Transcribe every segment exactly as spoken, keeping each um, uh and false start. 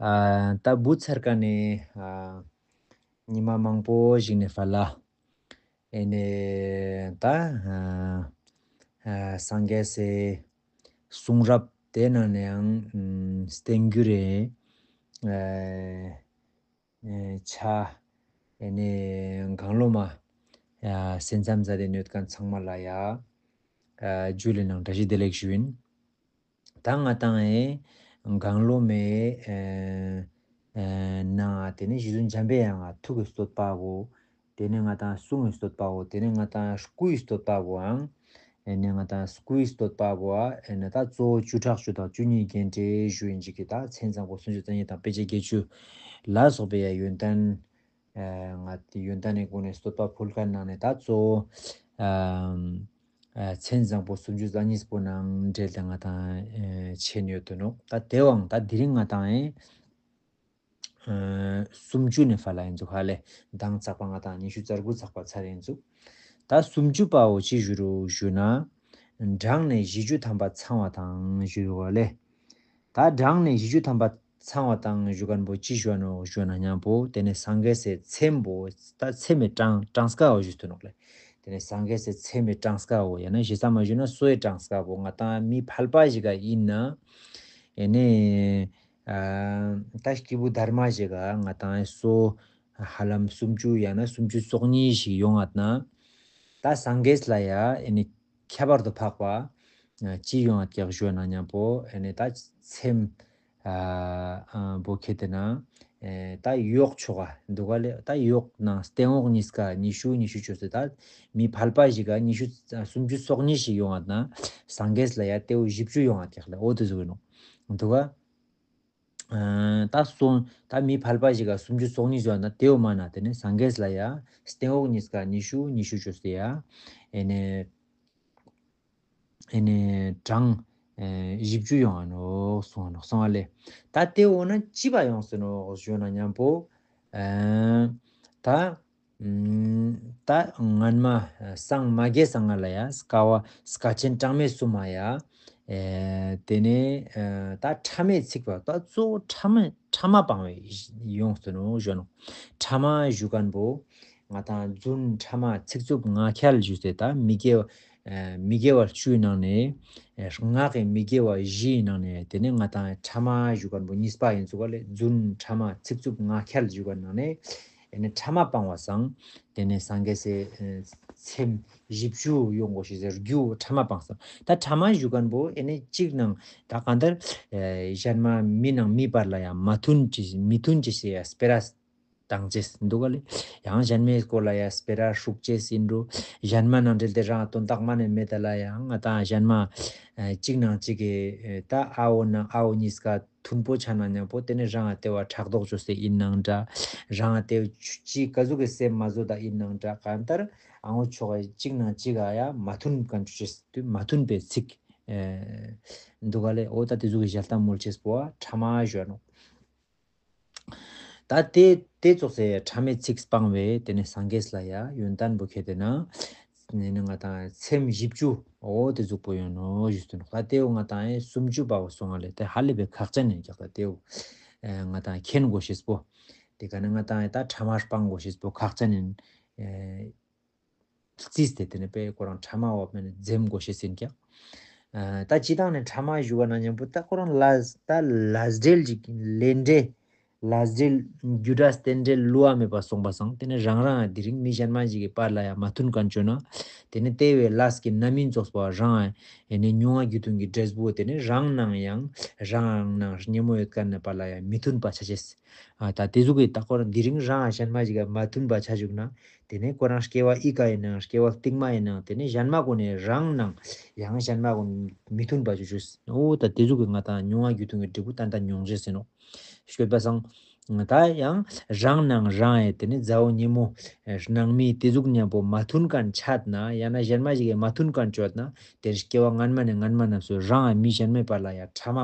ཨ་ད་བུ་ཚར་ཀ་ནས་ཨ་ཉི་མ་མང་པོ་ཞིག་ནས་ཕར་ལ་ཨེ་ནས་ད་ཨ་ཨ་སངས་རྒྱས་སའི་གསུང་རབ་དེ་ནང་ནས་ཡང་ཨམ་བསྟན་འགྱུར་རེ་ཨ་ཨེ་ཆ་ཨེ་ནས་གང་བློ་མ་ཨ་སེམས་ཙམ་མཛད་དེ་ནོད་མཁན་ཚང་མ་ལ་ཡ་ཨ་ཇུ་ལེ་ནང་བཀྲ་ཤིས་བདེ་ལེགས་ཞུ་ཡིན། ད་ང་ཏང་ཨེ་གང་བློ་མའི་ཨེ་ཨེ་ནང་དེ་ནས་རྗེ་བཙུན་འཇམ་པའི་དབྱངས་ཐུགས་ཀྱི་བསྟོད་པ་བོ། དེ་ནས་ང་ཏང་གསུང་གི་བསྟོད་པ་བོ། དེ་ནས་ང་ཏང་སྐུའི་བསྟོད་པ་བོའང་། ཨེ་ནས་ང་ཏང་སྐུའི་བསྟོད་པ་བོ་ཨེ་ནས་ད་གཙོ་བོ་བཅུ་ཕྲག་བཅུ་དང་བཅུ་གཉིས་རྒྱན་སྤྲས་ཞུ་ཡིན་ཅིག་གི་ད་མཚན་བཟང་པོ་སུམ་ཅུ་རྩ་གཉིས་དང་དཔེ་བྱད་བརྒྱད་ཅུ་ལ་སོགས་པའི་ཡ་ཡོན་ཏན། ཨེ་ང་ཡོན་ཏན་ནི་སྒོ་ནས་བསྟོད་པ་ཕུལ་མཁན་ནང་ནས་ད་གཙོ་བོ་ཨ་ཨ་མཚན་བཟང་པོ་སུམ་ཅུ་རྩ་གཉིས་པོ་ནང་འབྲེལ་ཏེ་ང་ཏང་ཨེ་མཁྱེན་ཡོད་དོ་ནོ། ད་དེ་བའང་ད་དེ་རིང་ང་ཏང་ཨེ་ཨ་སུམ་ཅུ་ནས་ཕར་ལ་ཡིན་ཚུགས་ཧ་ལེ། མདང་ཚགས་པ་ང་ཏང་ཉི་ཤུ་རྩ་དགུ་ཚགས་པ་ཚར་ཡིན་ཚུགས། ད་སུམ་ཅུ་པའོ་ཅི་ཞུ་རུ་ཞུ་ན། གྲངས་ནས་བཞི་བཅུ་ཐམ་པ་ཚང་བ་དང་ཞུ་རུ་ཧ་ལེ། ད་གྲངས་ནས་བཞི་བཅུ་ཐམ་པ་ཚང་བ་དང་ཞུ་མཁན་པོ་ཅི་ཞུ་ནོ་ཞུ་ན་མཉམ་པོ་དེ་ནས་སངས་རྒྱས་སའི་མཚན་པོ་ད་མཚན་མའི་གྲངས་གྲངས་ཀའོ་ཞུ་ཐུབ་ནོག་ལེ། དེ་ནས་སངས་རྒྱས་སའི་མཚན་མའི་གྲངས་ཀའོ་ཡང་ན་ཞེ་ས་མ་ཞུ་ན་གསོ་བའི་གྲངས་ཀ་བོ་ང་ཏང་མི་ཕལ་པ་ཞིག་ག་ཡིན་ན་ཨེ་ནས་ཨ་ད་སྐྱེས་བུ་དར་མ་ཞིག་ག་ང་ཏང་གསོ་ཧ་ལམ་སུམ་ཅུ་ཡང་ན་སུམ་ཅུ་སོ་གཉིས་ཤིག་ཡོང་ང་ན་ད་སངས་རྒྱས་ལ་ཡ་ཨེ་ནས་ཁྱད་པར་དུ་འཕགས་པ་ཅི་ཡོང་ང་ཀྱག་ཞུ་ན་མཉམ་པོ་ཨེ་ནས་ད་མཚན་ཨ་ཨ་བོ་ཁེ་ཏེ་ན་ཨེ་ད་ཡོག་ཆོག་ག་འདུག་ག་ལེ། ད་ཡོག་ནང་སྟེང་འོག་གཉིས་ཀ་ཉི་ཤུ་ཉི་ཤུ་བཅོས་ཏེ་ད་མི་ཕལ་པ་ཞིག་ག་ཉི་ཤུ་སུམ་ཅུ་སོ་གཉིས་ཤིག་ཡོང་ང་ན་སངས་རྒྱས་ལ་ཡ་ཏེའུ་བཞི་བཅུ་ཡོང་ང་ཀྱག་ལེ། འོ་དེ་ཟུག་ཡིན་ནོ་འདུག་ག་ཨ་ད་སོང་ད་མི་ཕལ་པ་ཞིག་ག་སུམ་ཅུ་སོ་གཉིས་ཡོང་ང་ན་ཏེའུ་མ་ན་དེ་ནས་སངས་རྒྱས་ལ་ཡ་སྟེང་འོག་གཉིས་ཀ་ཉི་ཤུ་ཉི་ཤུ་བཅོས་ཏེ་ཡ་ཨེ་ནས། ཨེ་ནས་གྲངས་ཨེ་བཞི་བཅུ་ཡོང་ང་ནོག་གསུང་ང་ནོག་གསུང་བ་ལེ། ད་ཏེའུ་ན་ཅི་བ་ཡོང་སེ་ནོག་ཞུ་ན་མཉམ་པོ་ཨེ་ད་ཨམ་ད་སྔན་མ་སངས་མ་རྒྱས་སྔ་ལ་ཡ་སྐ་བ་སྐ་ཆེན་གྲངས་མེད་གསུམ་མ་ཡ་ཨེ་དེ་ནས་ཨེ་ད་ཕྲ་མའི་ཚིག་པ་ད་གཙོ་བོ་ཕྲ་མ་ཕྲ་མ་སྤང་བའི་ཡོང་སེ་ནོག་ཞུ་ནོག་ཕྲ་མ་ཞུ་མཁན་པོ། ང་ཏང་རྫུན་ཕྲ་མ་ཚིག་རྩུབ་ངག་འཁྱལ་ཞུས་ཏེ་ད་མི་དགེ་བ་ཨ་མི་དགེ་བ་བཅུའི་ནང་ནས་ཨ་ངག་གི་མི་དགེ་བ་བཞིའི་ནང་ནས་དེ་ནས་ང་ཏང་ཕྲ་མ་ཞུ་མཁན་པོ་གཉིས་པ་ཡིན་ཚུགས་པ་ལས་རྫུན་ཕྲ་མ་ཚིག་རྩུབ་ངག་འཁྱལ་ཞུ་མཁན་ནང་ནས་ཨ་ནི་ཕྲ་མ་སྤང་བ་སང་དེ་ནས་སངས་རྒྱས་སའི་ཨ་མཚན་བཞི་བཅུ་ཡོང་དགོས་ཞེས་ཟེར་རྒྱུ་ཕྲ་མ་སྤངས་སོང་། ད་ཕྲ་མ་ཞུ་མཁན་པོ་ཨ་ནི་གཅིག་ནང་ད་གང་ལྟར་ཨ་གཞན་མ་མི་ནང་མི་བར་ལ་ཡང་མ་མཐུན་ཅི་མི་མཐུན་ཅི་ཞེས་ཡ་སྤེ་ར་བཏང་ཅེས་འདུག་ག་ལེ། ཡང་གཞན་མའི་སྐོར་ལ་ཡང་སྤེ་ར་ཧྲུག་ཅེས་ཡིན་འགྲོ། གཞན་མ་ནང་འབྲེལ་ཏེ་རང་དོན་དག་མ་ནས་མེད་ད་ལ་ཡང་ང་ཏང་གཞན་མ་ཨ་གཅིག་ནང་གཅིག་གི་ཨ་ད་ཨ་བོ་ནང་ཨ་བོ་གཉིས་ཀ་མཐུན་པོ་ཆ་ན་མཉམ་པོ་དེ་ནས་རང་ལྟེ་བ་ཕྲག་དོག་བཅོས་ཏེ་ཡིན་ནང་འདྲ། རང་ལྟེ་བ་ཅི་ག་ཟུག་གི་སེམས་མ་བཟོ་ད་ཡིན་ནང་འདྲ། གང་ལྟར་ཨ་ངོ་ཆོག་གཅིག་ནང་གཅིག་ག་ཡ་མ་མཐུན་ག་འཇུ་ཅེས་དུས་མ་མཐུན་པའི་ཚིག་ཨ་འདུག་ག་ལེ། འོ་ད་དེ་ཟུག་གི་ཞལ་ཏ་མོལ་ཅེས་པོ་ཨ་ཕྲ་མ་ཞུ་ནོག་ད་དེ་དེ་ཙོགས་སེ་ཕྲ་མའི་ཚིག་སྤང་བས་དེ་ནས་སངས་རྒྱས་ལ་ཡ་ཡོན་ཏན་པོ་ཁེ་ཏེ་ན་ནི་ང་ཏང་མཚན་བཞི་བཅུ་འོ་དེ་ཟུག་པོ་ཡོང་ནོག་ཞུས་ཏེ་ནོག་ད་དེའུ་ང་ཏང་ཨེ་སུམ་ཅུ་པའོ་སོང་ང་ལེ། དེ་ཧ་ལས་པའི་ཁག་ཅན་ཡིན་ཀྱག་ད་དེའུ་ཨེ་ང་ཏང་མཁྱེན་དགོས་ཤེས་པོ། དེ་ག་ནས་ང་ཏང་ཨེ་ད་ཕྲ་མ་སྤང་དགོས་ཤེས་པོ་ཁག་ཅན་ཡིན། ཨེ་རྩིས་ཏེ་དེ་ནས་དཔེ་ཁོ་རང་ཕྲ་མ་འོག་མེད་ནས་འཛེམ་དགོས་ཤེས་ཡིན་ཀྱང་། ཨ་ད་སྤྱི་བཏང་ནས་ཕྲ་མ་ཞུ་བ་ན་མཉམ་པོ་ད་ཁོ་རང་ལ་ད་ལས་འབྲེལ་ཅིག་ལས་འབྲེལ་ལས་འབྲེལ་རྒྱུ་འབྲས་རྟེན་འབྲེལ་བསླུ་བ་མེད་པ་སོང་པ་སང་དེ་ནས་རང་རང་དེ་རིང་མི་གཞན་མ་ཞིག་གི་བར་ལ་ཡང་མ་མཐུན་མཁན་བཅོས་ན་དེ་ནས་དེ་བས་ལས་ཀྱི་རྣམ་སྨིན་ཙོགས་པ་རང་ཨེ་ནས་མྱོང་བ་རྒྱུ་མཐུན་གྱི་འབྲས་བུ་དེ་ནས་རང་ནང་ཡང་རང་ནང་ཉེ་མོ་ཡོད་མཁན་ནས་བར་ལ་ཡང་མི་མཐུན་པ་ཆ་ཅེས། ཨ་ད་དེ་ཟུག་གི་ད་ཁོ་རང་དེ་རིང་རང་གཞན་མ་ཞིག་ག་མ་མཐུན་པ་ཆ་བཅུག་ན། དེ་ནས་ཁོ་རང་སྐྱེ་བ་ཨི་ཀ་ཡིན་ནའང་སྐྱེ་བ་རྟིང་མ་ཡིན་ནའང་དེ་ནས་གཞན་མ་ཀུན་ནས་རང་ནང་ཡང་གཞན་མ་ཀུན་མི་མཐུན་པ་བཅུག་བཅུག་འོ་ད་དེ་ཟུག་གི་ང་ཏང་མྱོང་བ་རྒྱུ་མཐུན་གྱི་འབྲས་བུ་ཏན་ཏན་མྱོང་བྱེད་ཟེར་ནོག་ཤོད་པ་སང་ད་ཡང་རང་ནང་རང་ཨེ་དེ་ནས་མཛའ་བོ་ཉེ་མོ་ཨེ་ནང་མི་དེ་ཟུག་མཉམ་པོ་མ་མཐུན་མཁན་ཆད་ན་ཡང་ན་གཞན་མ་ཞིག་གི་མ་མཐུན་མཁན་བཅོས་ན་དེ་སྐྱེ་བ་སྔན་མ་ནས་སྔན་མ་རྣམས་སུ་རང་ཨེ་མི་གཞན་མའི་བར་ལ་ཡང་ཕྲ་མ་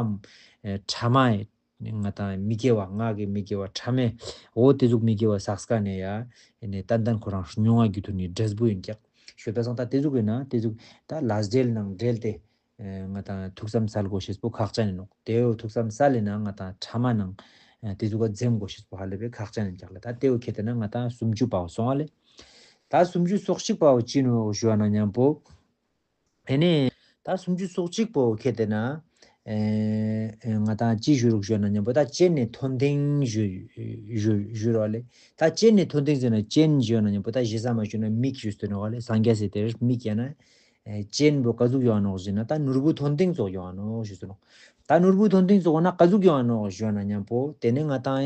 ཨེ་ཕྲ་མ་ཨེ་ང་ཏང་མི་དགེ་བ་ངག་གི་མི་དགེ་བ་ཕྲ་མས་འོ་དེ་ཟུག་མི་དགེ་བ་བསགས་ཀ་ནས་ཡ་ཨེ་ནས་ཏན་ཏན་ཁོ་རང་མྱོང་བ་རྒྱུ་མཐུན་ནི་འབྲས་བུ་ཡིན་ཀྱག་ཤོད་པ་སང་ད་དེ་ཟུག་ཡིན་ན་དེ་ཟུག་ད་ལས་འབྲེལ་ནང་འབྲེལ་ཏེ་ཨེ་ང་ཏང་ཐུགས་བསམ་གསལ་དགོས་ཤེས་པོ་ཁག་ཅན་ཡིན་ནོག་དེའོ་ཐུགས་བསམ་གསལ་ཡིན་ན་ང་ཏང་ཕྲ་མ་ནང་ ཨ་དེ་ཟུག་ག་འཛེམ་དགོས་ཤེས་པོ་ཧ་ལས་པའི་ཁག་ཅན་ཡིན་ཀྱག་ལེ། ད་དེ་བོ་ཁྱེར་ཏེ་ན་ང་ཏང་སུམ་ཅུ་པའོ་སོང་བ་ལེ། ད་སུམ་ཅུ་སོ་གཅིག་པའོ་ཅི་ནོ་ཞུ་བ་ན་མཉམ་པོ། ཨེ་ནས་ད་སུམ་ཅུ་སོ་གཅིག་པོ་ཁྱེར་ཏེ་ན། ཨེ་ང་ཏང་ཅི་ཞུ་རུག་ཞུ་ན་མཉམ་པོ་ད་སྤྱན་ནི་མཐོན་མཐིང་ཞུ་ཞུ་ཞུ་རོ་ལེ། ད་སྤྱན་ནི་མཐོན་མཐིང་ཟེར་ན་སྤྱན་ཞུ་ན་མཉམ་པོ་ད་ཞེ་ས་མ་ཞུ་ན་མིག་ཞུ་སྟོན་ནོ་ལེ། སངས་རྒྱས་སི་དེར་མིག་ཡ་ན། ཨེ་སྤྱན་པོ་ག་ཟུག་ཡོང་ནོག་ཞུ་ན་ད་ནོར་བུ་མཐོན་མཐིང་ཙོགས་ཡོང་ནོག་ཞུ་སྟོན་ནོ། ད་ནོར་བུ་མཐོན་མཐིང་ཙོགས་ན་ག་ཟུག་ཡོང་ནོག་ཞུ་ན་མཉམ་པོ་དེ་ནི་ང་ཏང་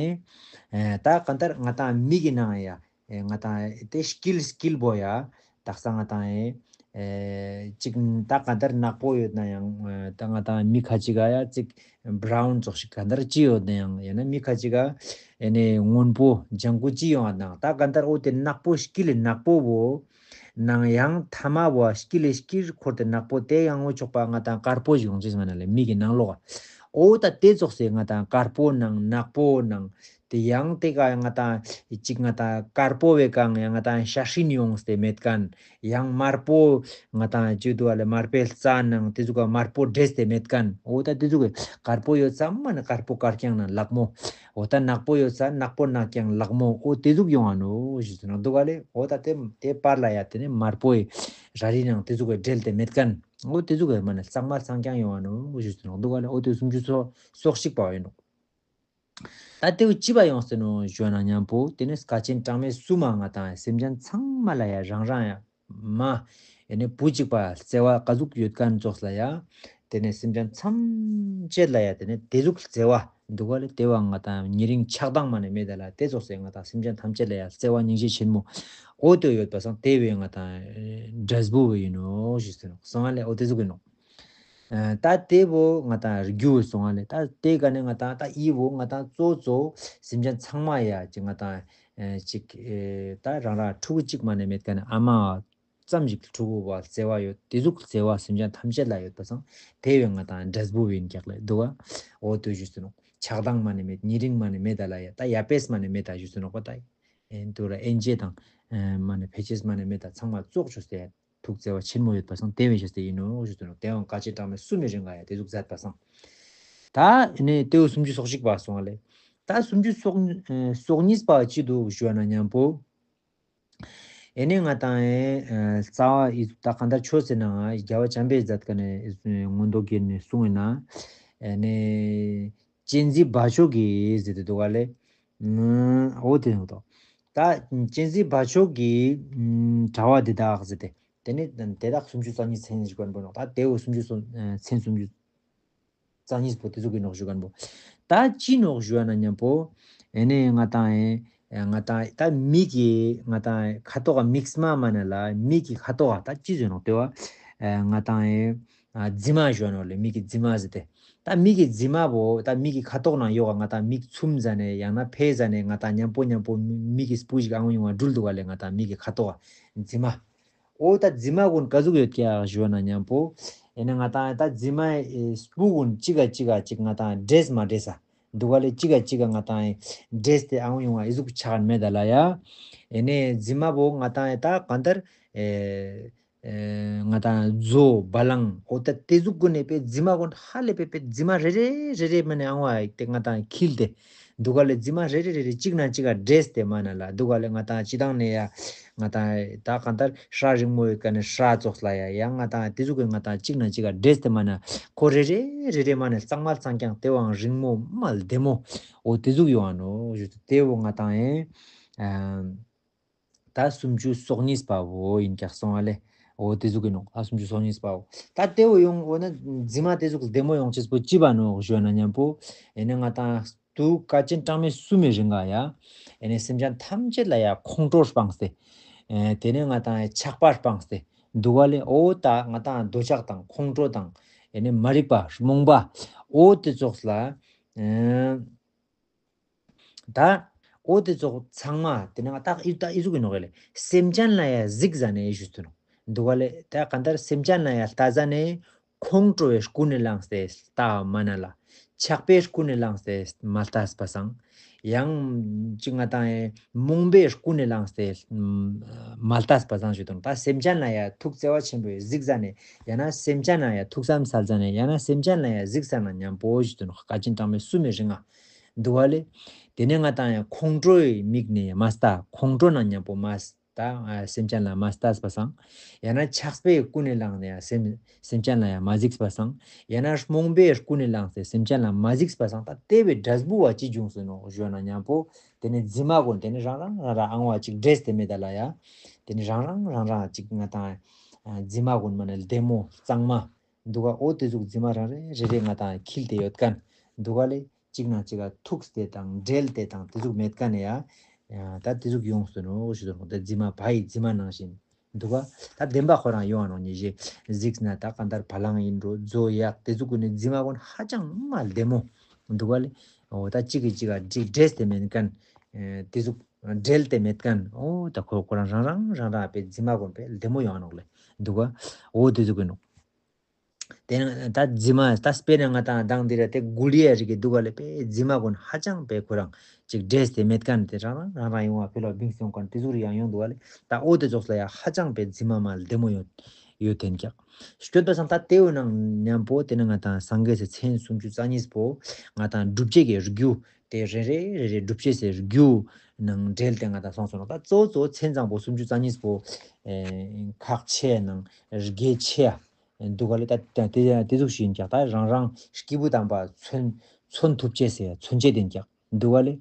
ཨེ་ད་གང་ལྟར་ང་ཏང་མིག་གི་ནང་ཡ། ཨེ་ང་ཏང་དེ་དཀྱིལ་དཀྱིལ་པོ་ཡ། དག་ས་ང་ཏང་ཨེ་ཨེ་ཅིག་ད་ག་འདར་ནག་པོ་ཡོད་ན་ཡང་ཨེ་ད་ང་ཏང་མི་ཁ་ཅིག་ག་ཡ་ཅིག་བྷ་རའུན་ཙོགས་ཤིག་ག་འདར་ཅི་ཡོད་ན་ཡང་ཡང་ན་མི་ཁ་ཅིག་ག་ཨེ་ནས་སྔོན་པོ་ལྗང་ཁུ་ཅི་ཡོང་ང་ན་ད་ག་འདར་འོ་དེ་ནག་པོ་དཀྱིལ་ནག་པོ་བོ་ནང་ཡང་ཐ་མ་བོ་དཀྱིལ་དཀྱིལ་འཁོར་དེ་ནག་པོ་དེ་ཡང་འོ་ཆོག་པ་ང་ཏང་དཀར་པོ་ཞིག་ཡོང་ཅེས་མ་ན་ལེ། མིག་གི་ནང་ལོགས་འོ་ད་དེ་ཙོགས་སེ་ང་ཏང་དཀར་པོ་ནང་ནག་པོ་ནང་དེ་ཡང་དེ་ག་ང་ཏང་གཅིག་ང་ཏང་དཀར་པོ་བའི་གང་ཡང་ང་ཏང་ཤ་ཧྲིན་ཡོངས་ཏེ་མེད་མཁན། ཡང་དམར་པོ་ང་ཏང་བཅུད་དུ་བ་ལེ་དམར་པོའི་རྩ་ནང་དེ་ཟུག་ག་དམར་པོ་འདྲེས་ཏེ་མེད་མཁན། འོ་ད་དེ་ཟུག་གི་དཀར་པོ་ཡོད་ས་མ་ནི་དཀར་པོ་དཀར་རྐྱང་ན་ལག་མོ། འོ་ད་ནག་པོ་ཡོད་ས་ནག་པོ་ནག་རྐྱང་ལག་མོ། འོ་དེ་ཟུག་ཡོང་ཨ་ནོ་ཞུ་ཟེར་ནོ་འདུག་ག་ལེ། འོ་ད་དེ་དེ་པར་ལ་ཡ་དེ་ནི་དམར་པོའི་ར་རི་ནང་དེ་ཟུག་གི་འདྲེས་ཏེ་མེད་མཁན། འོ་དེ་ཟུག་གི་མ་ནི་གཙང་མ་གཙང་རྐྱང་ཡོང་ཨ་ནོ་ཞུ་ཟེར་ནོ་འདུག་ག་ལེ། འོ་དེ་སུམ་ཅུ་སོ་སོ་གཅིག་པ་ཡིན་ནོ། ད་དེ་བོ་ཅི་བ་ཡོང་ཟེར་ནོ་ཞུ་ན་མཉམ་པོ་དེ་ནི་དཀའ་ཆེན་གྲངས་མེད་གསུམ་མ་ང་ཏང་སེམས་ཅན་ཚང་མ་ལ་ཡ་རང་རང་ཡ་མ་ཡ་ནི་བུ་གཅིག་པ་བརྩེ་བ་ག་ཟུག་ཡོད་མཁན་ཙོགས་ལ་ཡ། དེ་ནི་སེམས་ཅན་ཐམས་ཅད་ལ་ཡ་དེ་ནི་དེ་ཟུག་བརྩེ་བ་འདུག་ག་ལེ། དེ་བ་ང་ཏང་ཉེ་རིང་ཆགས་སྡང་མ་ནི་མེད་ད་ལ་དེ་ཙོགས་སེ་ང་ཏང་སེམས་ཅན་ཐམས་ཅད་ལ་ཡ་བརྩེ་བ་སྙིང་རྗེ་ཆེན་མོ་འོ་དེ་ཡོད་པ་སང་དེ་བས་ང་ཏང་འབྲས་བུ་བས་ཡིན་ནོ་ཞུ་ཟེར་ནོ་སོང་ང་ལེ། འོ་དེ་ཟུག་ཡིན་ནོ། ཨ་ད་དེ་བོ་ང་ཏང་རྒྱུ་སོང་ང་ལེ། ད་དེ་ག་ནས་ང་ཏང་ད་ཨི་བོ་ང་ཏང་གཙོ་གཙོ་སེམས་ཅན་ཚང་མ་ཡ་ཅིག་ང་ཏང་ཨེ་ཅིག་ཨེ་ད་རང་རང་ཕྲུ་གུ་གཅིག་མ་ནས་མེད་ག་ནས་ཨ་མ་ཙམ་ཞིག་ཕྲུ་གུ་བ་བརྩེ་བ་ཡོད་དེ་ཟུག་བརྩེ་བ་སེམས་ཅན་ཐམས་ཅད་ལ་ཡོད་པ་སང་དེ་བས་ང་ཏང་འབྲས་བུ་བིན་རྒྱག་ལེ་འདུག་ག་འོ་དུ་ཞུ་སུ་ནོ། ཆགས་སྡང་མ་ནས་མེད་ཉེ་རིང་མ་ནས་མེད་ད་ལ་ཡ་ད་ཡ་པེས་མ་ནས་མེད་ད་ཞུ་སུ་ནོ་ག་ད་ཨེ་འདུག་ར་ཨེན་ཇེ་དང་ཨེ་མ་ནས་ཕེ་ཆེས་མ་ནས་མེད་ད་ཚང་མ་ཙོག་ཆུ་སྟེ། ཐུགས་བརྩེ་བ་ཆེན་མོ་ཡོད་པ་སང་དེ་བས་ཤེས་ཏེ་ཡིན་ནོ་ཞུ་དོན་ནོ། དེ་བའང་དཀའ་ཆེན་གྲངས་མེད་གསུམ་མི་རིང་ག་ཡ་དེ་ཟུག་མཛད་པ་སང་། ད་ནི་དེའུ་སུམ་ཅུ་སོ་གཅིག་པ་སོང་བ་ལེ། ད་སུམ་ཅུ་སོ་སོ་གཉིས་པ་ཅི་འདུག་ཞུ་བ་ན་མཉམ་པོ། ཨེ་ནི་ང་དང་ཨེ་རྩ་བ་ཡི་ཟུག་ད་གང་ལྟར་ཆོས་ཟེར་ན་རྒྱལ་བ་བྱམས་པས་མཛད་ཀ་ནས་མངོན་རྟོགས་རྒྱན་ནས་གསུངས་ཡིན་ན། ཨེ་ནི་གཅན་གཟན་བ་ཕྱུགས་ཀྱིས་ཟེར་ཏེ་འདུག་བ་ལེ། འོ་དེ་ཡང་ཏོ། ད་གཅན་གཟན་བ་ཕྱུགས་ཀྱི་ཨུམ་གྲྭ་པ་འདི་དག་ཟེར་ཏེ། དེ་ནི་དེ་དག་སུམ་ཅུ་རྩ་གཉིས་ཚན་ཞུ་མཁན་པོ་ནོ། ད་དེའུ་སུམ་ཅུ་སོ་ཚན་སུམ་ཅུ་རྩ་གཉིས་པོ་དེ་ཚོ་གི་ནོག་ཞུ་མཁན་པོ། ད་ཅི་ནོག་ཞུ་བ་ན་མཉམ་པོ། ཨེ་ནི་ང་དང་ཨེ་ང་དང་ད་མིག་གི་ང་དང་ཁ་དོག་མིག་སྨན་མ་ན་ལ་མིག་གི་ཁ་དོག་ད་ཅི་ཟེར་ནོག་དེ་བ། ང་དང་ཨེ། ཨ་རྫི་མ་ཞུ་ནོ་ལེ། མིག་གི་རྫི་མ་ཟེར་ཏེ། ད་མིག་གི་རྫི་མ་བོ་ད་མིག་གི་ཁ་དོག་ནང་ཡོད་ག་ང་དང་མིག་ཚུམ་ཟ་ནས་ཡང་ན་ཕེ་ཟ་ནས་ང་དང་མཉམ་པོ་མཉམ་པོ་མིག་གི་སྤུ་ཞིག་ཨང་ཡོང་བ་འགྲུལ་འདུག་ག་ལེ། ང་དང་མིག་གི་ཁ་དོག་རྫི་མ། འོ་ད་རྫི་མ་ཀུན་ག་ཟུག་ཡོད་ཀྱག་ཞུ་ན་མཉམ་པོ། ཨེ་ནི་ང་དང་ད་རྫི་མ་སྤུ་ཀུན་གཅིག་ག་གཅིག་ག་གཅིག་ང་དང་འདྲེས་མ་འདྲེས་ས་འདུག་ག་ལེ། གཅིག་ག་གཅིག་ག་ང་དང་འདྲེས་ཏེ་ཨང་ཡོང་བ་ཨི་ཟུག་ཆགས་མེད་ད་ལ་ཡ། ཨེ་ནི་རྫི་མ་བོ་ང་དང་ད་གང་ལྟར་ཨེ། ཨེ་ང་དང་མཛོ་བ་ལང་འོ་ད་དེ་ཟུག་ཀུན་ནས་པའི་རྫི་མ་ཀུན་ཧ་ལས་པའི་པའི་རྫི་མ་རེ་རེ་རེ་རེ་མ་ནས་ཨང་བ་དེ་ང་དང་འཁྱིལ་ཏེ་འདུག་ག་ལེ། རྫི་མ་རེ་རེ་རེ་རེ་གཅིག་ན་གཅིག་ག་འདྲེས་ཏེ་མ་ན་ལ་འདུག་ག་ལེ། ང་དང་སྤྱི་བཏང་ནས་ཡ་ང་དང་ད་གང་ལྟར་སྲ་རིང་མོ་ཡོད་ག་ནས་སྲ་ཙོགས་ལ་ཡ་ཡང་ང་དང་དེ་ཟུག་གི་ང་དང་གཅིག་ན་གཅིག་ག་འདྲེས་ཏེ་མ་ན་ཁོ་རེ་རེ་རེ་རེ་མ་ནས་གཙང་མ་གཙང་རྐྱང་དེ་བའང་རིང་མོ་མ་ལྡེ་མོ་འོ་དེ་ཟུག་ཡོང་ཨ་ནོ་ཞུ་དེ་བོ་ང་དང་ཨེ། ད་སུམ་ཅུ་སོ་གཉིས་པ་བོ་ཡིན་ཀྱག་སོང་ཨ་ལེ། འོ་དེ་ཟུག་གི་ནོ། ཨ་སུམ་ཅུ་སོ་གཉིས་པ་བོ། ད་དེ་བོ་ཡོང་འོ་ན་རྫི་མ་དེ་ཟུག་ལྡེ་མོ་ཡོང་ཅེས་པོ་ཅི་བ་ནོ་ཞུ་ན་མཉམ་པོ། ཨེ་ནི་ང་དང་དུ་དཀའ་ཆེན་གྲངས་མེད་གསུམ་མི་རིང་ག་ཡ། ཨེ་ནི་སེམས་ཅན་ཐམས་ཅད་ལ་ཡ་ཁོང་ཁྲོ་སྤངས་ཏེ། ཨེ་དེ་ནས་ང་དང་ཆགས་པ་སྤངས་ཏེ། འདུག་ག་ལེ། འོ་ད་ང་དང་འདོད་ཆགས་དང་ཁོང་ཁྲོ་དང་། ཨེ་ནི་མ་རིག་པ་རྨོངས་པ། འོ་དེ་ཙོགས་ལ། ཨེ། ད། འོ་དེ་ཚོ་ཚང་མ་དེ་ནང་ཏག་ཨི་ཏག་ཨི་ཟུག་གི་ནོག་ལེ། སེམས་ཅན་ལ་ཡ་གཟིགས་ཟ་ནས་ཞུས་ཏེ་ནོ། འདུག་ག་ལེ། ད་གང་ལྟར་སེམས་ཅན་ལ་ཡ་ལྟ་ཟ་ནས་ཁོང་ཁྲོ་བའི་ཀུན་ནས་བསླངས་ཏེ་ལྟ་མ་ན་ལ། ཆགས་པའི་ཀུན་ནས་བསླངས་ཏེ་མ་ལྟས་པ་སང་། ཡང་ཅི་ང་དང་ཡ་རྨོངས་པའི་ཀུན་ནས་བསླངས་ཏེ་མ་ལྟས་པ་སང་ཞུས་ཏེ་ནོ། ད་སེམས་ཅན་ལ་ཡ་ཐུགས་བརྩེ་བ་ཆེན་པོས་གཟིགས་ཟ་ནས་ཡང་ན་སེམས་ཅན་ལ་ཡ་ཐུགས་བསམ་སལ་ཟ་ནས་ཡང་ན་སེམས་ཅན་ལ་ཡ་གཟིགས་ཟ་ན་མཉམ་པོ་ཞུས་ཏེ་ནོ། དཀའ་ཆེན་གྲངས་མེད་གསུམ་མི་རིང་ང་། འདུག་ག་ལེ། དེ་ནས་ང་དང་ཡང་ཁོང་ཁྲོའི་མིག་ནས་མ་ལྟ། ཁོང་ཁྲོ་ན་མཉམ་པོ་མ་ལྟ། ཨ་སེམས་ཅན་ལ་མ་ལྟ་བ་སང་། ཡང་ན་ཆགས་པས་ཀུན་ནས་བསླངས་ནས་སེམས་སེམས་ཅན་ལ་ཡང་མ་གཟིགས་པ་སང་། ཡང་ན་རྨོངས་པས་ཀུན་ནས་བསླངས་ཏེ་སེམས་ཅན་ལ་མ་གཟིགས་པ་སང་། ད་དེ་བའི་འབྲས་བུ་བ་ཅི་འབྱུང་སོང་ནོ་ཞུ་ན་མཉམ་པོ། དེ་ནས་རྫི་མ་ཀུན་དེ་ནས་རང་རང་རང་རང་ཨང་བ་ཅིག་འདྲེས་ཏེ་མེད་ད་ལ་ཡ། དེ་ནས་རང་རང་རང་རང་ཅིག་ང་དང་ཨ་རྫི་མ་ཀུན་མ་ནས་ལྡེ་མོ་གཙང་མ་འདུག་ག་འོ་དེ་ཟུག་རྫི་མ་རང་རེ་རེ་རེ་ང་དང་འཁྱིལ་ཏེ་ཡོད་མཁན་འདུག་ག་ལེ། གཅིག་ནང་གཅིག་ག་ཐུག་སྟེ་དང་འབྲེལ་ཏེ་དང་དེ་ཟུག་མེད་མཁན་ནས་ཡ། ཡ་ད་དེ་ཟུག་ཡོང་སོང་ནོ་ཞུ་དོ། ད་རྫི་མ་བ་ཡི་རྫི་མ་ནང་བཞིན་འདུག་ག་ད་བདེན་པ་ཁོ་རང་ཡོང་བ་ནོ་ཉེ་ཞེས་གཟིགས་ན་ད་གང་ལྟར་བ་ལང་ཡིན་འགྲོ་མཛོ་གཡག་དེ་ཟུག་ཀུན་ནས་རྫི་མ་ཀུན་ཧ་ཅང་མ་ལྡེ་མོ་འདུག་ག་ལེ། འོ་ད་གཅིག་གིས་གཅིག་ག་འདྲེས་ཏེ་མེད་མཁན། ཨེ་དེ་ཟུག་འབྲེལ་ཏེ་མེད་མཁན། འོ་ད་ཁོ་ཁོ་རང་རང་རང་རང་རང་པའི་རྫི་མ་ཀུན་པའི་ལྡེ་མོ་ཡོང་ནོག་ལེ་འདུག་ག་འོ་དེ་ཟུག་གི་ནོག་དེ་ནས་ད་རྫི་མ་ད་དཔེར་ན་ང་དང་དང་འདི་ར་དེ་གུ་ལི་ཡ་རིགས་ཀྱི་འདུག་ག་ལེ། པའི་རྫི་མ་ཀུན་ཧ་ཅང་པའི་ཁོ་རང་ཅིག་འདྲེས་ཏེ་མེད་མཁན་དེ་རང་རང་རང་རང་ཡོང་བ་ཕེ་ལོ་བིང་སོང་མཁན་དེ་ཟུག་རེ་ཡང་ཡོང་འདུག་ག་ལེ། ད་འོ་དེ་ཙོགས་ལ་ཡ་ཧ་ཅང་པའི་རྫི་མ་མ་ལྡེ་མོ་ཡོད་ཡོད་དེན་ཀྱག་སྐྱོད་པ་སང་ད་དེའུ་ནང་མཉམ་པོ་དེ་ནས་ང་དང་སངས་རྒྱས་སི་མཚན་སུམ་ཅུ་རྩ་གཉིས་པོ་ང་དང་སྒྲུབ་བྱེད་ཀྱི་རྒྱུ་དེ་རེ་རེ་རེ་རེ་སྒྲུབ་བྱེད་སའི་རྒྱུ་ནང་འབྲེལ་ཏེ་ང་དང་སོང་སོང་ནོ། ད་གཙོ་བོ་གཙོ་བོ་མཚན་བཟང་པོ་སུམ་ཅུ་རྩ་གཉིས་པོ་ཨེ་ཁག་ཆེ་ནང་དགེ་ཆེ་ཡ་འདུག་ག་ལེ། ད་ད་དེ་དེ་ཟུག་ཞིག་ཡིན་ཀྱག་ད་རང་རང་སྐྱེས་བུ་དམ་པ་མཚོན་མཚོན་ཐུབ་བྱེད་ཟེར་མཚོན་བྱེད་དེ་ཡིན་ཀྱག་འདུག་ག་ལེ།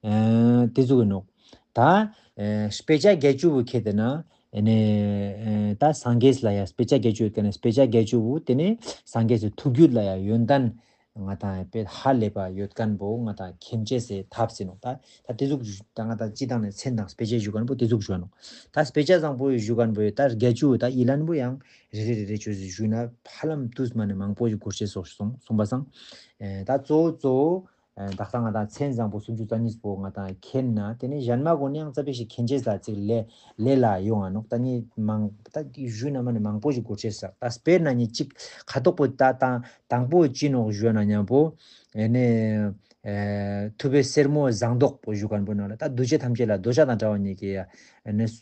ཨེ་དེ་ཟུག་ཡིན་ནོ། ད་ཨེ་དཔེ་ཆ་བརྒྱད་ཅུ་བོ་ཁྱེར་ཏེ་ན་ཨེ་ནས་ཨེ་ད་སངས་རྒྱས་ལ་ཡ་དཔེ་ཆ་བརྒྱད་ཅུ་ཡོད་ཀ་ནས་དཔེ་ཆ་བརྒྱད་ཅུ་བོ་དེ་ནས་སངས་རྒྱས་སི་ཐུགས་རྒྱུད་ལ་ཡ་ཡོན་ཏན་ང་དང་དཔེ་ཧ་ལས་པ་ཡོད་མཁན་པོ་ང་དང་མཁྱེན་བྱེད་སའི་ཐབས་ཟེར་ནོ། ད་ད་དེ་ཟུག་ད་ང་དང་སྤྱི་བཏང་ནས་མཚན་དང་དཔེ་ཆ་ཞུ་མཁན་པོ་དེ་ཟུག་ཞུ་ནོ། ད་དཔེ་ཆ་བཟང་པོ་ཞུ་མཁན་པོ་ད་བརྒྱད་ཅུ་ད་ཡི་ལན་པོ་ཡང་རེ་རེ་རེ་རེ་བཅོས་ཞུ་ན་ཧ་ལམ་དུས་མ་ནས་མང་པོ་ཞིག་འགོར་ཆེ་སོགས་སོང་སོང་པ་སང་། ཨེ་ད་གཙོ་བོ་གཙོ་བོ་ཨེ་ད་ལྟ་ང་དང་མཚན་བཟང་པོ་སུམ་ཅུ་རྩ་གཉིས་པོ་ང་དང་མཁྱེན་ན་དེ་ནས་གཞན་མ་གོ་ནས་ཡང་རྩ་བའི་ཞིག་མཁྱེན་བྱེད་ས་ཚིག་ལས་ལས་ལ་ཡོང་ང་ནོག་ད་ནི་མང་ད་ཞུ་ན་མ་ནས་མང་པོ་ཞིག་འགོར་ཆེ་ས་ད་དཔེར་ན་ནི་གཅིག་ཁ་དོག་པོ་ད་དང་དང་པོ་ཅི་ནོག་ཞུ་ན་མཉམ་པོ། ཨེ་ནས་ཨེ་ཐུབ་པའི་སེར་མོ་བཟང་མདོག་པོ་ཞུ་མཁན་པོ་ནང་ལ་ད་འདུ་བྱེད་ཐམས་ཅད་ལ་འདོད་ཆགས་དང་བྲལ་བ་ཉིད་ཀྱི་ཡ། ཨེ་ནས་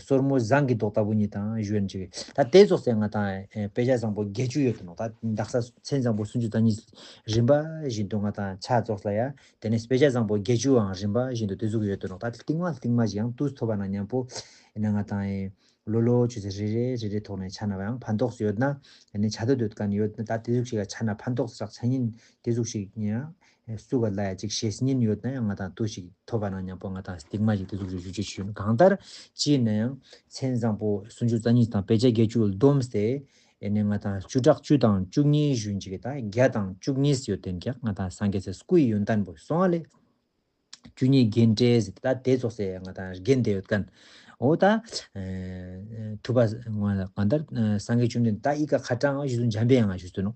སོར་མོ་བཟང་གི་མདོག་ལྟ་བུ་ཉིད་དང་ཞུ་ཡན་ཅིག་ད་དེ་ཙོགས་སེ་ང་དང་ཨེ་དཔེ་ཆ་བཟང་པོ་བརྒྱད་ཅུ་ཡོད་དུ་ནོ། ད་དག་ས་མཚན་བཟང་པོ་སུམ་ཅུ་རྩ་གཉིས་རིམ་པ་བཞིན་དུ་ང་དང་ཆ་ཙོགས་ལ་ཡ་དེ་ནས་དཔེ་ཆ་བཟང་པོ་བརྒྱད་ཅུའང་རིམ་པ་བཞིན་དུ་དེ་ཟུག་ཡོད་དུ་ནོ། ད་རྟིང་མ་རྟིང་མ་ཞིག་ཡང་དུས་ཐོབ་པ་ན་མཉམ་པོ་ཨེ་ན་ང་དང་ཨེ། ལོ་ལོ་ཆུ་ཚོད་རེ་རེ་རེ་རེ་ཐོག་ནས་ཆ་ན་བ་ཡང་ཕན་ཐོགས་སུ་ཡོད་ན། ཨ་ནི་ཆ་དོད་ཡོད་མཁན་ཡོད་ན་ད་དེ་ཟུག་ཞིག་ལ་ཆ་ན་ཕན་ཐོགས་སུ་རག་ཆ་ཉིན་དེ་ཟུག་ཞིག་ཡང་སུ་ག་ལ་ཡ་ཅིག་ཤེས་ཉིན་ཡོད་ན་ཡང་ང་དང་ཏུ་ཞིག་ཐོབ་པ་ན་མཉམ་པོ་ང་དང་སྟིང་མ་ཞིག་དེ་ཟུག་ཞིག་ཞུ་ཅེས་ཞུ་ན་གང་ལྟར་ཅི་ཡིན་ན་ཡང་མཚན་བཟང་པོ་སུམ་ཅུ་རྩ་གཉིས་དང་དཔེ་ཆ་བརྒྱད་ཅུ་བསྡོམས་ཏེ་ཨེ་ནི་ང་དང་བཅུ་ཕྲག་བཅུ་དང་བཅུ་གཉིས་ཞུ་ཅིག་ད་བརྒྱ་དང་བཅུ་གཉིས་ཡོད་དེ་འགྱག་ང་དང་སངས་རྒྱས་སི་སྐུ་ཡི་ཡོན་ཏན་པོ་སོང་ཨ་ལེ། བཅུ་གཉིས་རྒྱན་སྤྲས་ཟེར་ད་དེ་ཙོགས་སེ་ང་དང་རྒྱན་དེ་ཡོད་མཁན། འོ་ད། ཨེ་ཐུབ་པ་ང་ལ་གང་ལྟར་ཨེ་སངས་རྒྱས་བཅོམ་ལྡན་ད་ཨི་ཀ་ཁ་གྲངས་ཞུ་དུ་འཇམ་པའི་དབྱངས་ཞུ་དུ་ནོ།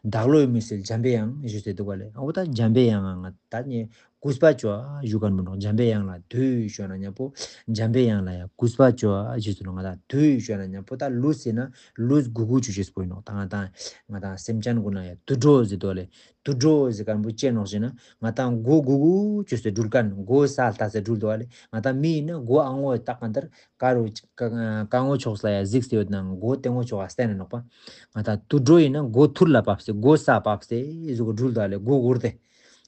བདག་བློའི་མུན་སེལ་འཇམ་པའི་དབྱངས་ཞུ་སེ་འདུག་པ་ལས་འོ་ད་འཇམ་པའི་དབྱངས་ང་ད་ནི་གུས་པ་ཅོ་ཞུ་གར་མི་ནོ། འཇམ་པའི་དབྱངས་ལ་དུས་ཞུ་ན་མཉམ་པོ་འཇམ་པའི་དབྱངས་ལ་ཡང་གུས་པ་ཅོ་ཞུ་དུ་ནོ། ང་ད་དུས་ཞུ་ན་མཉམ་པོ་ད་ལུས་ཟེར་ན་ལུས་གུ་གུ་ཅོ་ཅེས་པོ་ཡིན་ནོ། ད་ང་ད་ང་ད་སེམས་ཅན་གུ་ན་ཡང་དུད་འགྲོ་ཟེར་དུ་ལས། དུད་འགྲོ་ཟེར་མཁན་པོ་ཅི་ནོག་ཟེར་ན་ང་དང་མགོ་གུ་གུ་ཅོས་སེ་འགྲུལ་མཁན་མགོ་ས་ལྟ་སེ་འགྲུལ་འདུག་ཨ་ལེ། ང་དང་མི་ཡིན་ན་མགོ་ཨ་ངོ་ཏག་ག་འདར་ཀ་རུ་ཀ་ངོ་ཕྱོགས་ལ་ཡ་གཟིགས་སེ་ཡོད་ན་མགོ་ལྟེ་ངོ་ཕྱོགས་ལ་བསྟན་ནས་ནོག་པ། ང་དང་དུད་འགྲོ་ཡིན་ན་མགོ་ཐུར་ལ་བབས་སེ་མགོ་ས་བབས་སེ་ཟུག་གི་འགྲུལ་འདུག་ཨ་ལེ། མགོ་གུར་ཏེ།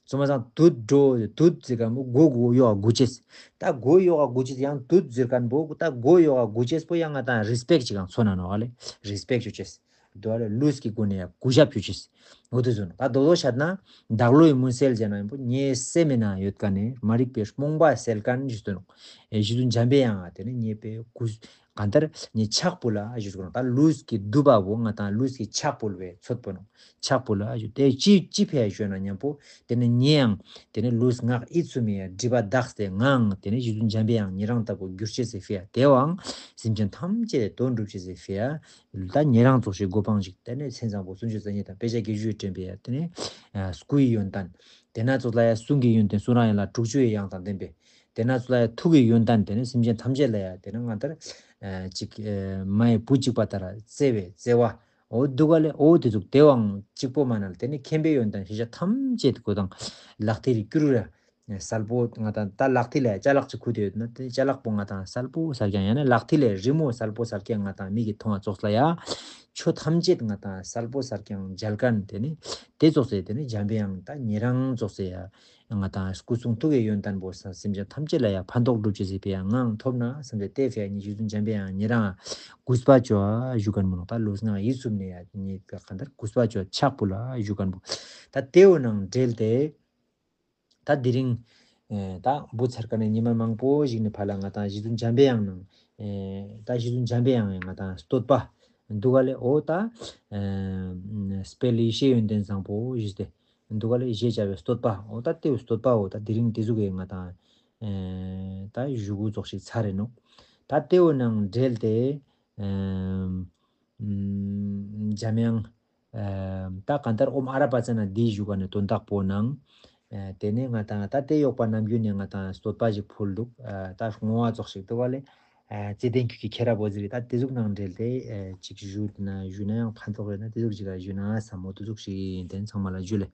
སོ་མ་སང་དུད་འགྲོ་དུད་ཟེར་མཁན་པོ་མགོ་གུ་ཡོག་གུ་ཅེས། ད་མགོ་ཡོག་གུ་ཅེས་ཡང་དུད་ཟེར་མཁན་པོ་ད་མགོ་ཡོག་གུ་ཅེས་པོ་ཡང་ང་དང་རི་སི་པེག་ཅིག་གང་མཚོན་ན་ནོག་ཨ་ལེ། རི་སི་པེག་ཅོ་ཅེས། འདུག་ལུས་ཀྱི་སྒོ་ནས་ཡང་གུས་ཞབས་ཞུ་ཅེས། འོ་དེ་ཚོ་ནོ། ད་རྡོག་རྡོག་བཤད་ན། བདག་བློའི་མུན་སེལ་ཟེར་ན་ཡང་པོ་ངའི་སེམས་ནང་ཡོད་མཁན་ནི་མ་རིག་པའི་རྨོངས་པ་སེལ་མཁན་ཞུ་དུ་ནོ། ཨེ་ཞུ་དུ་འཇམ་པའི་དབྱངས་དེ་ནི་ངེས་པའི་གུས། གང་ལྟར་ངས་ཕྱག་ཕུལ་ལ་ཞུ་དུ་ནོ། ད་ལུས་ཀྱི་དུ་བ་བོ་ང་དང་ལུས་ཀྱི་ཕྱག་ཕུལ་བའི་ཚོད་པོ་ནོ། ཕྱག་ཕུལ་ལ་ཞུ་དེ་ཅི་ཅི་ཕེ་ཞུ་ན་མཉམ་པོ་དེ་ནི་ངས་ཡང་དེ་ནི་ལུས་ངག་ཡིད་གསུམ་ཡང་སྒྲིབ་པ་དག་སྟེ་ངའང་དེ་ནི་ཞུ་དུ་འཇམ་པའི་དབྱངས་ཉེ་རང་ལྟ་བུ་གྱུར་ཅེས་སེ་ཕེ་དེའང་སེམས་ཅན་ཐམས་ཅད་དོན་འགྲུབ་ཅེས་སེ་ཕེ། ད་ཉེ་རང་ཚོགས་ཤིག་སྒོ་སྤང་ཞིག་དེ་ནས་མཚན་བཟང་པོ་སུམ་ཅུ་རྩ་གཉིས་དང་དཔེ་ཆ་བརྒྱད་ཅུ་དྲན་པའི་ཡ་དེ་ནས་སྐུའི་ཡོན་ཏན། དེ་ན་ཚོགས་ལ་ཡ་གསུང་གི་ཡོན་ཏན་གསུང་རབ་ཡན་ལག་དྲུག་ཅུ་ཡི་དབྱངས་དང་ལྡན་པའི། དེ་ན་ཚོགས་ལ་ཡ་ཐུགས་ཀྱི་ཡོན་ཏན་དེ་ནས་སེམས་ཅན་ཐམས་ཅད་ལ་ཡ་དེ་ནས་ང་ལྟར་ཅིག་མ་ཡི་བུ་གཅིག་པ་ལྟར་བརྩེ་བའི་བརྩེ་བ། འོ་འདུག་ག་ལས་འོ་དེ་ཚོགས་དེ་བའང་གཅིག་པོ་མ་ན་ལ་དེ་ནས་མཁྱེན་པའི་ཡོན་ཏན་ཤེས་བྱ་ཐམས་ཅད་དེ་ཀོ་དང་ལག་མཐིལ་གྱི་སྐྱུ་རུ་ར། གསལ་པོ་ང་དང་ད་ལག་མཐིལ་ལ་ཅ་ལག་ཅིག་ཁུར་ཏེ་ཡོད་ན་དེ་ཅ་ལག་པོ་ང་དང་གསལ་པོ་གསལ་རྐྱང་ཡང་ན་ལག་མཐིལ་ལ་རི་མོ་གསལ་པོ་གསལ་རྐྱང་ང་དང་མིག་གིས་མཐོང་བ་ཙོགས་ལ་ཡ། ཆོས་ཐམས་ཅད་ང་དང་གསལ་པོ་གསལ་རྐྱང་མཇལ་མཁན་དེ་ནི་དེ་ཙོགས་སེ་དེ་ནི་འཇམ་པའི་དབྱངས་ད་ཉེ་རང་ཙོགས་སེ་ཡ། ང་དང་སྐུ་གསུང་ཐུགས་ཀྱི་ཡོན་ཏན་པོ་སེམས་ཅན་ཐམས་ཅད་ལ་ཡང་ཕན་ཐོགས་སྒྲུབ་ཅེས་ཟེར་བའི་ཡང་ངང་ཐོབ་ན་སེམས་ཅན་དེ་ཕི་ཡ་ཉི་ཤུ་དུ་འཇམ་པའི་ཡང་ཉེ་རང་གུས་པ་བཅོ་བཞུགས་མཁན་མོ་ནོ་ད་ལོ་ང་ཡིད་སུམ་ནས་ཡ་ཉེ་ག་ག་འདར་གུས་པ་བཅོ་ཕྱག་ཕུལ་ལ་བཞུགས་མཁན་པོ་ད་དེའོ་ནང་འབྲེལ་ཏེ་ད་དེ་རིང་ད་བུ་ཚར་ཀ་ནས་ཉི་མ་མང་པོ་ཞིག་ནས་ཕ་ལ་ང་དང་ཞི་དུ་འཇམ་པའི་ཡང་ནང་ད་ཞི་དུ་འཇམ་པའི་ཡང་ང་དང་བསྟོད་པ་འདུག་ག་ལེ་འོ་ད་དཔལ་ཡེ་ཤེས་ཡོན་ཏན་བཟང་པོ་ཞུས་ཏེ། འདུག་ག་ལེ་ཞེས་བྱ་བའི་བསྟོད་པ་འོ་ད་ལྟེའུ་བསྟོད་པའོ་ད་དེ་རིང་དེ་ཟུག་གི་ང་དང་ད་ཞུ་གུ་ཙོགས་ཤིག་ཚར་རེ་ནོ། ད་ལྟེའུ་ནང་འབྲེལ་ཏེ་འཇམ་དབྱངས་ད་གང་ལྟར་ཨོམ་ཨ་ར་པ་ཙ་ན་འདི་ཞུ་ག་ནས་དོན་དག་པོ་ནང་དེ་ནས་ང་དང་ད་ལྟེ་ཡོག་པ་ནམ་རྒྱུན་ནས་ང་དང་བསྟོད་པ་ཞིག་ཕུལ་འདུག་ད་བསྔོ་བ་ཙོགས་ཤིག་འདུག་ག་ལེ། ཨ་བརྩེ་ལྡན་ཁྱོད་ཀྱི་ཁྱེད་ར་བོ་ཟེར་ད་དེ་ཟུག་ནང་འབྲེལ་ཏེ་ཨ་ཅིག་ཞུ་ན་ཞུ་ན་ཡང་ཕན་ཐོགས་རེད་ན་དེ་ཟུག་ཅིག་ལ་ཞུ་ན་བསམ་མོ་དེ་ཟུག་ཞིག་ཡིན་དེ་ཚང་མ་ལ་ཞུ་ལེ།